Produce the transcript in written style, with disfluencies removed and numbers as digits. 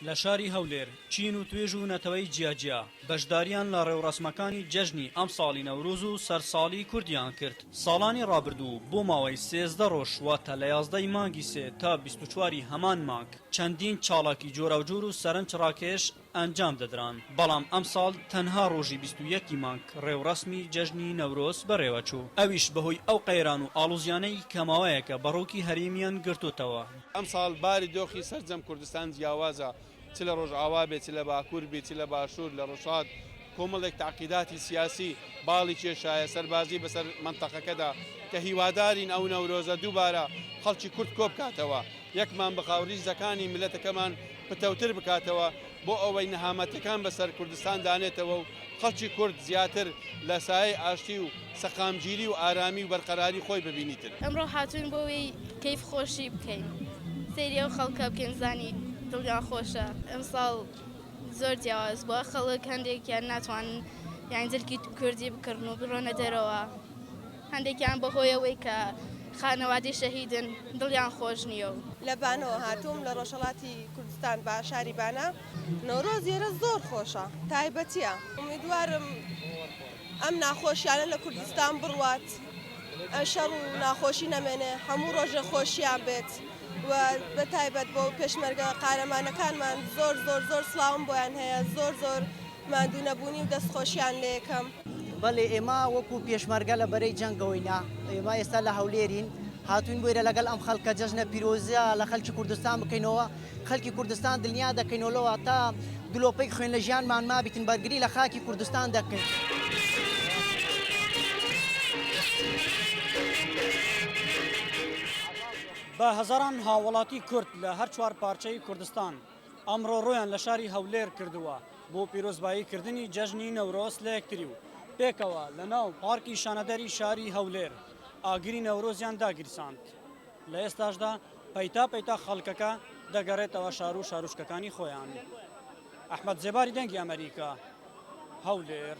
لە شاری هەولێر چین و توێژ و نەتەوەی جیاجیا بەشداریان لە ڕێوڕەسمەکانی جەژنی ئەمساڵی نەورۆز و سەرساڵی کوردیان کرد. ساڵانی ڕابردوو بۆ ماوەی 13 ڕۆژ واتە لە 11 ی مانگی سێ تا 24 ی هەمان مانگ چەندین چاڵاکی جۆراوجۆر و سەرنج ڕاکێش ئەنجام دەدران، بەڵام ئەمساڵ تەنها ڕۆژی 21 ی مانگ ڕێوڕەسمی جەژنی نەورۆز بەڕێوەچوو، ئەویش بەهۆی ئەو قەیران و ئاڵۆزیانەی کە ماوەیەکە بەڕۆکی هەرێمیان گرتۆتەوە. ئەمساڵ باری دۆخی سەرجەم کوردستان جیاوازە، چ لە ڕۆژئاوا بێت، چ لە باکوور بیت، چ لە باشوور، لە ڕۆژهەڵات، کۆمەڵێک تەعقیداتی سیاسی باڵی کێشایە سەربازی بەسەر مەنتەقەکەدا کە هیوادارین ئەو نەورۆزە دووبارە خەڵکی کورد کۆبکاتەوە، یەکمان بخا و ریزەکانی میللەتەکەمان پتەوتر بکاتەوە بۆ ئەوەی نەهامەتیەکان بەسەر کوردستان دانێتەوە و خەڵکی کورد زیاتر لە سایەی ئاشتی و سەقامگیری و ئارامی و بەرقەراری خۆی ببینیتن. ئەمڕۆ هاتووین بۆ ئەوەی کەیف خۆشی بکەین سەیری ئەو خەڵکە بکەین بزانین دڵیان خۆشە ئەمساڵ زۆر جیاواز بووە خەڵک هەندێکیان ناتوانن یان جلکی کوردی بکڕن و بڕۆنە دەرەوە هەندێکیان بەهۆی ئەوەی کە خانەوادەی شەهیدن دڵیان خۆش نییە و. لە بانەوە هاتووم لە ڕۆژهەڵاتی کوردستان بە شاری بانە. نەورۆز ئێرە زۆر خۆشە تایبەتیە. ئومیدوارم ئەم ناخۆشیانە لە کوردستان بڕوات شەڕ و ناخۆشی نەمێنێ هەموو ڕۆژێ خۆشیان بێت و بە تایبەت بۆ پێشمەرگە قارەمانەکانمان زۆر زۆر زۆر سڵاوم بۆیان هەیە زۆر زۆر ماندوو نەبوونی و دەست خۆشیان لێکەم. بەڵێ ئێمە وەکو پێشمەرگە لە بەرەی جەنگەوەینە، ئێمە ئێستا لە هەولێرین، هاتووین بۆ ئێرە لەگەڵ ئەم خەڵکە جەژنە پیرۆزە لە خەڵکی کوردستان بکەینەوە، خەڵکی کوردستان دڵنیا دەکەینەوە لەوە تا دلۆپەی خوێن لە ژیانمان مابیتن بەرگری لە خاکی کوردستان دەکەین. بە هەزاران هاووڵاتی کورد لە هەر چوار پارچەی کوردستان ئەمڕۆ ڕوویان لە شاری هەولێر کردووە بۆ پیرۆزبایی کردنی جەژنی نەورۆز لە یەکتری و پێکەوە لە ناو پارکی شانەدەری شاری هەولێر ئاگری نەورۆزیان داگیرساند. لە ئێستاشدا پەیتا پەیتا خەڵکەکە دەگەڕێتەوە شار و شارۆچکەکانی خۆیان. ئەحمەد زێباری دەنگی ئەمەریکا، هەولێر.